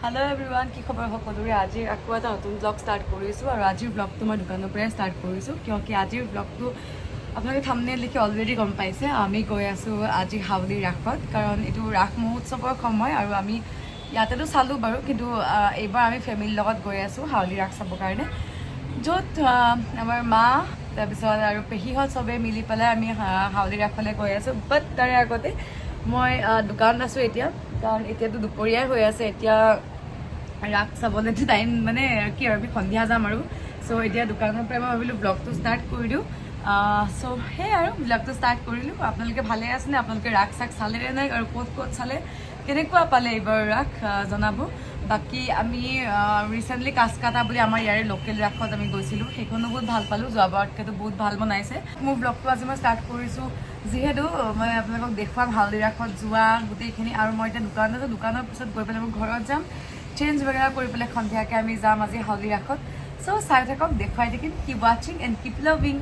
Hello' everyone, কি খবৰ সকলোৰে? আজি আকৌ এটা নতুন ব্লগ ষ্টাৰ্ট কৰিছোঁ আৰু আজিৰ ব্লগটো মই দোকানৰ পৰাই ষ্টাৰ্ট কৰিছোঁ, কিয় কি আজিৰ ব্লগটো আপোনালোকে থাম্বনেইল দেখি অলৰেডি গম পাইছে। আমি গৈ আছোঁ আজি হাউলি ৰাসত, কাৰণ এইটো ৰাস মহোৎসৱৰ সময় আৰু আমি ইয়াতেতো চালোঁ বাৰু, কিন্তু এইবাৰ আমি ফেমিলিৰ লগত গৈ আছোঁ হাউলি ৰাস চাবৰ কাৰণে, য'ত আমাৰ মা, তাৰপিছত আৰু পেহীহঁত চবেই মিলি পেলাই আমি হাউলি ৰাসলৈ গৈ আছোঁ। বাট তাৰে আগতে মই দোকানত আছোঁ এতিয়া, কাৰণ এতিয়াতো দুপৰীয়াই হৈ আছে। এতিয়া ৰাস চাবলৈতো টাইম মানে কি আৰু, আমি সন্ধিয়া যাম আৰু। চ' এতিয়া দোকানৰ পৰাই মই ভাবিলোঁ ব্লগটো ষ্টাৰ্ট কৰি দিওঁ। চ' সেয়াই আৰু ব্লগটো ষ্টাৰ্ট কৰিলোঁ। আপোনালোকে ভালে আছেনে? আপোনালোকে ৰাস চাস চালেনে নাই আৰু ক'ত ক'ত চালে, কেনেকুৱা পালে এইবাৰ ৰাস, জনাব। বাকী আমি ৰিচেণ্টলি কাছকাটা বুলি আমাৰ ইয়াৰে লোকেল ৰাসত আমি গৈছিলোঁ, সেইখনো বহুত ভাল পালোঁ। যোৱাবাৰতকৈতো বহুত ভাল বনাইছে। মোৰ ব্লগটো আজি মই ষ্টাৰ্ট কৰিছোঁ, যিহেতু মই আপোনালোকক দেখুৱাম হাউলি ৰাসত যোৱা গোটেইখিনি। আৰু মই এতিয়া দোকানত আছোঁ, দোকানৰ পিছত গৈ পেলাই মই ঘৰত যাম, চেঞ্জ বগেৰা কৰি পেলাই সন্ধিয়াকৈ আমি যাম আজি হাউলি ৰাসত। চ' চাই থাকক, দেখুৱাই থাকিম। Keep watching and keep loving.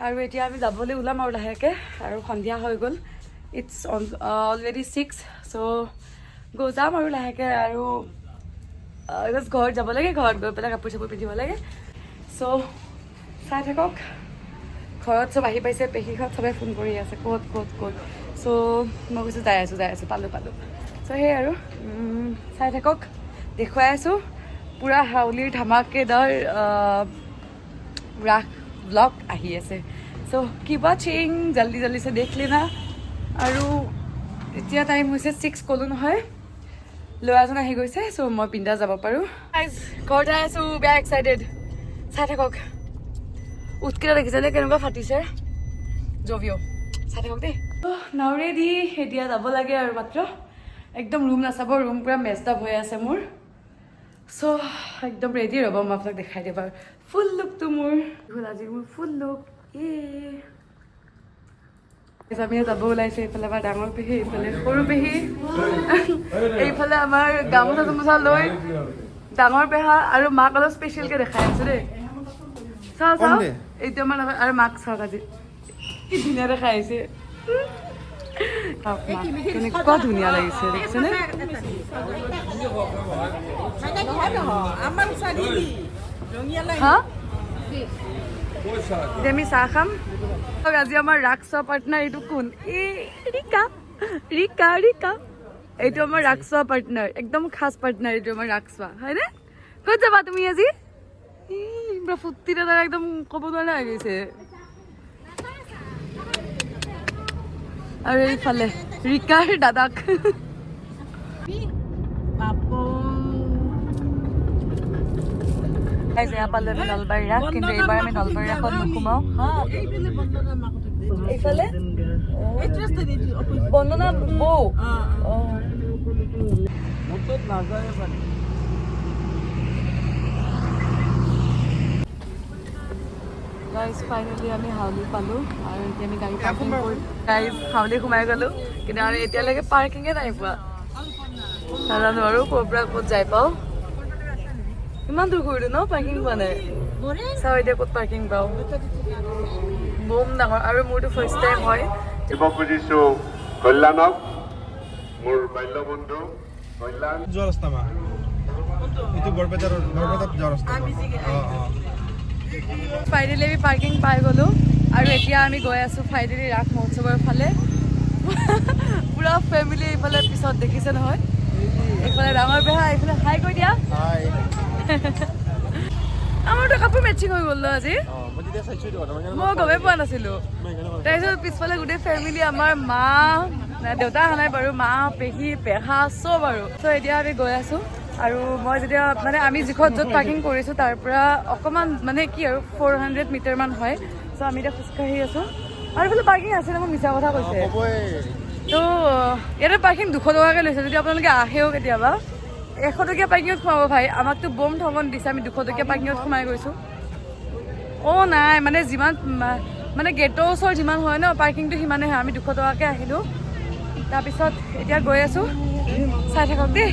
আৰু এতিয়া আমি যাবলৈ ওলাম আৰু লাহেকৈ, আৰু সন্ধিয়া হৈ গ'ল। It's already 6, so গৈ যাম আৰু লাহেকৈ আৰু জাষ্ট ঘৰত যাব লাগে, ঘৰত গৈ পেলাই কাপোৰ চাপোৰ পিন্ধিব লাগে। চ' চাই থাকক। ঘৰত চব আহি পাইছে, পেহীহঁত চবে ফোন কৰি আছে, ক'ত ক'ত ক'ত। চ' মই কৈছোঁ যাই আছোঁ, যাই আছোঁ, পালোঁ পালোঁ। চ' সেই আৰু চাই থাকক, দেখুৱাই আছোঁ পূৰা হাউলিৰ ধামাকেদাৰ ৰাস ব্লগ আহি আছে। চ' কিপ ৱাচিং, जल्दी जल्दी से देख लेना। আৰু এতিয়া টাইম হৈছে 6, ক'লোঁ নহয়, ল'ৰাজন আহি গৈছে। চ' মই পিন্ধা যাব পাৰোঁ। ঘৰত যাই আছোঁ, বেয়া এক্সাইটেড। চাই থাকক। ওঁঠকেইটা দেখিছেনে কেনেকুৱা ফাটিছে? জভিঅ'। চাই থাকক দেই। নাও ৰেডি, এতিয়া যাব লাগে আৰু মাত্ৰ। একদম ৰুম নাচাব, ৰুম পূৰা মেছড আপ হৈ আছে মোৰ। চ' একদম ৰেডি। ৰ'ব, মই আপোনাক দেখাই দিম বাৰু ফুল লুকটো মোৰ হ'ল আজি মোৰ ফুল লুক। এ আমি যাব ওলাইছে। এইফালে আমাৰ ডাঙৰ পেহী, এইফালে সৰু পেহী, এইফালে আমাৰ গামোচা চামোচা লৈ ডাঙৰ পেহা আৰু মাক অলপ স্পেচিয়েলকে দেখাই আছো দেই। চাওঁ চাওঁ, এইটো আমাৰ লগত আৰু মাক চাওক, আজি কি ধুনীয়া দেখাই আহিছে। চাওক মাক, কেনেকুৱা ধুনীয়া লাগিছে দেখিছেনে? আমাৰ চাৰিআলি ৰঙিয়ালৈ। হা, এতিয়া আমি চাহ খাম। আজি আমাৰ ৰাস চোৱা পাৰ্টনাৰ এইটো কোন? এই ৰিকা, ৰিকা, ৰিকা। এইটো আমাৰ ৰাস চোৱা পাৰ্টনাৰ, একদম খাচ পাৰ্টনাৰ এইটো আমাৰ ৰাস চোৱা, হয়নে? ক'ত যাবা তুমি আজি? ই, পুৰা ফূৰ্তিতে তাৰ একদম ক'ব নোৱাৰা হৈ গৈছে। আৰু এইফালে ৰিকাৰ দাদাক। Guys, এয়া পালো আমি নলবাৰী ৰাস, কিন্তু এইবাৰ আমি নলবাৰী ৰাসত নোসোমাওঁ। হা, এইফালে বন্দনা মাকতে। এইফালে এইটো ৰাস্তা, এইটো opposite। বন্দনা বৌ। অ। অ। নাযায় পানী। গাইজ, ফাইনেলি আমি হাউলি পালোঁ আৰু এতিয়া আমি গাড়ী পাৰ্কিং কৰি, গাইজ, হাউলি সোমাই গ'লোঁ, কিন্তু আমি এতিয়ালৈকে পাৰ্কিঙে নাই পোৱা। নাজানো আৰু ক'ৰ পৰা ক'ত যাই পাওঁ। ইমান দূৰ ঘূৰিলোঁ ন, পাৰ্কিং পোৱা নাই। চাওঁ এতিয়া ক'ত পাৰ্কিং পাওঁ। বম ডাঙৰ আৰু মোৰতো ফাৰ্ষ্ট টাইম হয়। দিব খুজিছো কল্যাণক, মোৰ বাল্য বন্ধু কল্যাণ। যোৱা ৰাস্তা মা, এইটো বৰপেটা ৰোড, বৰপেটাত যোৱা ৰাস্তা। অঁ। ফাইনেলি আমি পাৰ্কিং পাই গ'লোঁ আৰু এতিয়া আমি গৈ আছোঁ ফাইনেলি ৰাস মহোৎসৱৰ ফালে। পূৰা ফেমিলি এইফালে পিছত দেখিছে নহয়, এইফালে ডাঙৰ পেহা, এইফালে হাই কৈ দিয়া। হাই। আমাৰতো কাপোৰ মেচিং হৈ গ'ল ন আজি? অঁ, মই তেতিয়া চাইছোঁ এইটো কথা। মই গমেই পোৱা নাছিলোঁ। তাৰপিছত পিছফালে গোটেই ফেমিলি আমাৰ, মা নাই, দেউতা অহা নাই বাৰু, মা, পেহী, পেহা চব। আৰু চ' এতিয়া আমি গৈ আছোঁ আৰু মই যেতিয়া মানে আমি যিখন য'ত পাৰ্কিং কৰিছোঁ তাৰ পৰা অকণমান মানে কি আৰু 400 মিটাৰমান হয়। চ' আমি এতিয়া খোজকাঢ়ি আছোঁ আৰু এইফালে পাৰ্কিং আছিলে, মই মিছা কথা কৈছে। ক'বই। ত' ইয়াতে পাৰ্কিং 200 টকাকৈ লৈছে। যদি আপোনালোকে আহেও কেতিয়াবা, 100 টকীয়া পাৰ্কিঙত সোমাব ভাই। আমাকতো বম ঠগন দিছে, আমি 200 টকীয়া পাৰ্কিঙত সোমাই গৈছোঁ। অ' নাই, মানে যিমান মানে গেটৰ ওচৰত যিমান হয় ন পাৰ্কিংটো সিমানেই হয়। আমি 200 টকাকৈ আহিলোঁ, তাৰপিছত এতিয়া গৈ আছোঁ। চাই থাকক দেই।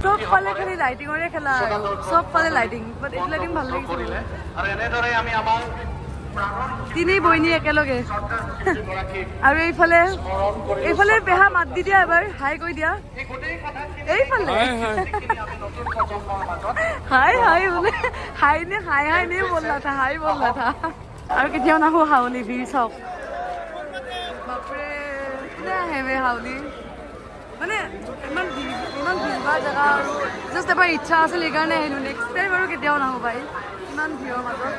চবফালে খালি লাইটিঙৰে খেলা আৰু চবফালে লাইটিং, বাট এইটো লাইটিং ভাল লাগিছে মোৰ। আৰু এনেদৰে আমি আমাৰ তিনি বৈনী একেলগে আৰু এইফালে এইফালে পেহা, মাত দি দিয়া এবাৰ, হাই কৈ দিয়া। এইফালে হাই হাই বোলে, হাই নে হাই হাই নে বললা থা, হাই বললা থা। আৰু কেতিয়াও নাহো হাউলি, ভিৰ চাওক। বাপৰে, কোনে আহে বে হাউলি? মানে ইমান ভিৰ, ইমান ভিৰ ভাৰ জেগা। আৰু জাষ্ট এবাৰ ইচ্ছা আছিল সেইকাৰণে আহিলোঁ। নেক্সট টাইম আৰু কেতিয়াও নাহো ভাই ইমান ভিৰৰ মাজত।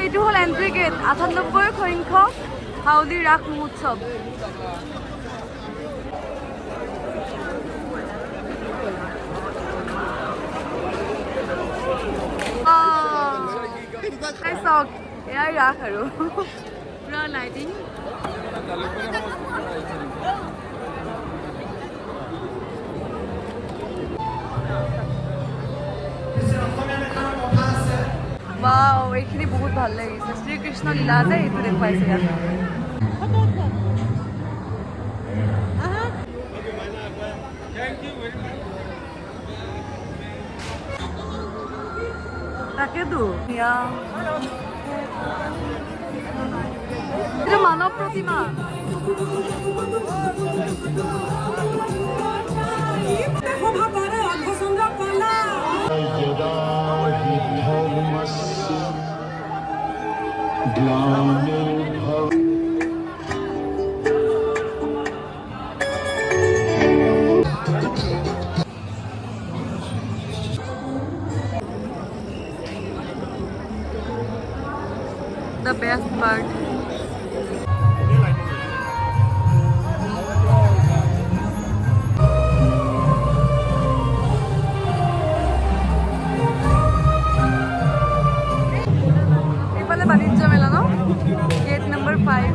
এইটো হ'ল এণ্ট্ৰি গেট, 98 সংখ্যক হাউলি ৰাস মহোৎসৱ। চাওক, এয়াই ৰাস আৰু পুৰা লাইটিং। ৱাও, এইখিনি বহুত ভাল লাগিছে। শ্ৰীকৃষ্ণ লীলা যে এইটো দেখুৱাইছে ইয়াত। তাকেতো এইটো মানৱ প্ৰতিমা। The best part. এইফালে বাণিজ্য মেলা ন, গেট নম্বৰ 5।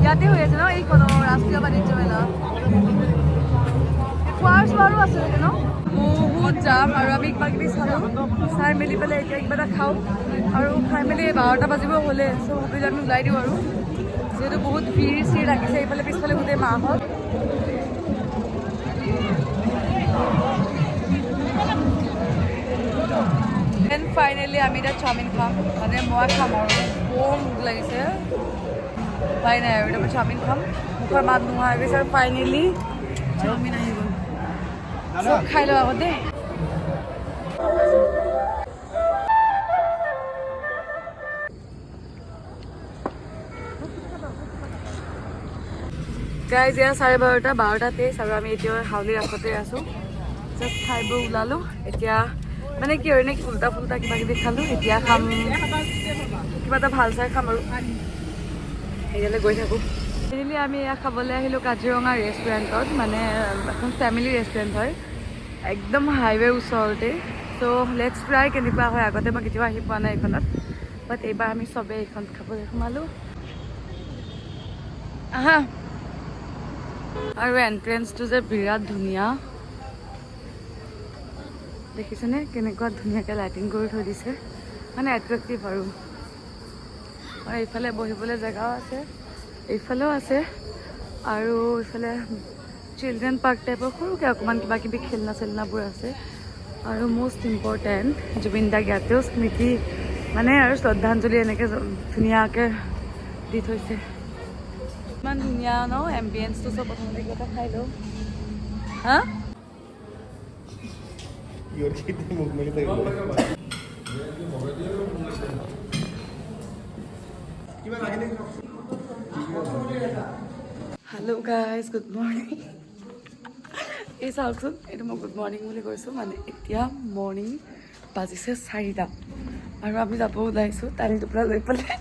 ইয়াতে হৈ আছে ন এইখন ৰাষ্ট্ৰীয় বাণিজ্য মেলা। খোৱাৰ চোৱাৰো আছে চাগে ন? বহুত যাম আৰু আমি কিবা কিবি চালোঁ, চাই মেলি পেলাই এতিয়া কিবা এটা খাওঁ আৰু খাই মেলি 12টা বাজিব হ'লে। চ' ভাবিলোঁ আমি ওলাই দিওঁ আৰু, যিহেতু বহুত ভিৰ চিৰ লাগিছে এইফালে পিছফালে গোটেই মাহত। Then finally আমি এতিয়া চাওমিন খাম, মানে মই খাম আৰু বৰ ভোক লাগিছে, উপায় নাই আৰু এতিয়া মই চাওমিন খাম। মুখৰ মাত নোহোৱা হৈ গৈছে আৰু ফাইনেলি চাওমিন আহি গ'ল। চব খাই লওঁ আগত দেই। গাইজ, এয়া 12:30, 12:23 আৰু আমি এতিয়া হাউলিৰ ৰাসতে আছোঁ। জাষ্ট খাই বৈ ওলালোঁ। এতিয়া মানে কি আৰু এনেই উল্টা ফুল্টা কিবা কিবি খালোঁ। এতিয়া খাম কিবা এটা ভাল চাই খাম আৰু সেইয়ালৈ গৈ থাকোঁ। ফাইনেলি আমি এয়া খাবলৈ আহিলোঁ কাজিৰঙা ৰেষ্টুৰেণ্টত, মানে এখন ফেমিলি ৰেষ্টুৰেণ্ট হয়, একদম হাইৱেৰ ওচৰতে। চ' let's try কেনেকুৱা হয়। আগতে মই কেতিয়াও আহি পোৱা নাই এইখনত, বাট এইবাৰ আমি চবেই এইখন খাবলৈ সোমালোঁ। আহা, আৰু এণ্ট্ৰেঞ্চটো যে বিৰাট ধুনীয়া, দেখিছেনে কেনেকুৱা ধুনীয়াকৈ লাইটিং কৰি থৈ দিছে, মানে এট্ৰেক্টিভ আৰু। আৰু এইফালে বহিবলৈ জেগাও আছে, এইফালেও আছে, আৰু এইফালে চিলড্ৰেন পাৰ্ক টাইপৰ সৰুকৈ অকণমান কিবা কিবি খেলনা চেলনাবোৰ আছে। আৰু মষ্ট ইম্পৰ্টেণ্ট, জুবিন দাক ইয়াতেও স্মৃতি মানে আৰু শ্ৰদ্ধাঞ্জলি এনেকৈ ধুনীয়াকৈ দি থৈছে। ইমান ধুনীয়া ন এম্বিয়েঞ্চটো। চব প্ৰথমতে কিবা এটা খাই লওঁ। হা, হেল্ল' গাইজ, গুড মৰ্ণিং। এই চাওকচোন, এইটো মই গুড মৰ্ণিং বুলি কৈছোঁ, মানে এতিয়া মৰ্ণিং বাজিছে 4টা আৰু আমি যাব ওলাইছোঁ টানি টোপোলা লৈ পেলাই।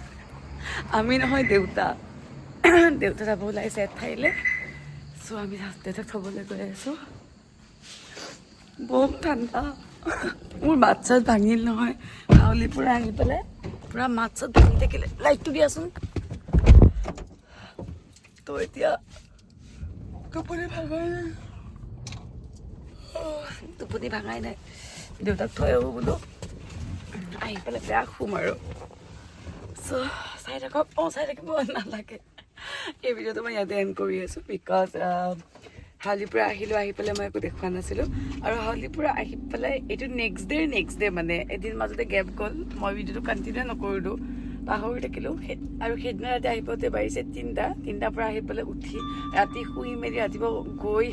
আমি নহয়, দেউতা, দেউতা যাব ওলাইছে এঠাইলৈ। চ' আমি দেউতাক থ'বলৈ গৈ আছোঁ। বহুত ঠাণ্ডা, মোৰ মাত চাত ভাঙিল নহয় হাউলিৰ পৰা আহি পেলাই, পূৰা মাত চাত ভাঙি থাকিলে। লাইটটো দিয়াচোন। তো এতিয়া টোপনি ভাঙাই নাই, টোপনি ভাঙাই নাই। দেউতাক থৈ আহোঁ বোলো, আহি পেলাই বেয়া শুম আৰু। চ' চাই থাকক। অঁ, চাই থাকিব নালাগে, এই ভিডিঅ'টো মই ইয়াতে এণ্ড কৰি আছোঁ, because হাউলিৰ পৰা আহিলোঁ, আহি পেলাই মই একো দেখুওৱা নাছিলোঁ। আৰু হাউলিৰ পৰা আহি পেলাই এইটো নেক্সট ডে, মানে এদিন মাজতে গেপ গ'ল, মই ভিডিঅ'টো কণ্টিনিউ নকৰিলোঁ, পাহৰি থাকিলোঁ। আৰু সেইদিনা ৰাতি আহি পাওঁতে বাজিছে 3টা। 3টাৰ পৰা আহি পেলাই উঠি ৰাতি শুই মেলি ৰাতিপুৱা গৈ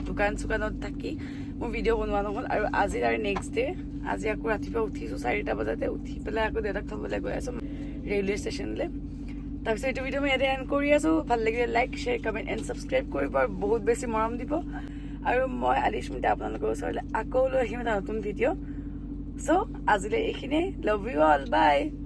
দোকান চোকানত থাকি মোৰ ভিডিঅ' বনোৱা নহ'ল। আৰু আজি তাৰে নেক্সট ডে, আজি আকৌ ৰাতিপুৱা উঠিছোঁ 4টা বজাতে, উঠি পেলাই আকৌ দেউতাক থ'বলৈ গৈ আছোঁ ৰেলৱে ষ্টেচনলৈ। তাৰপিছত এইটো ভিডিঅ' মই ইয়াতে এণ্ড কৰি আছোঁ। ভাল লাগিলে like, share, comment and subscribe কৰিব আৰু বহুত বেছি মৰম দিব। আৰু মই আলিস্মিতা আপোনালোকৰ ওচৰলৈ আকৌ লৈ আহিম এটা নতুন ভিডিঅ'। চ' আজিলৈ এইখিনিয়ে। Love you all, bye.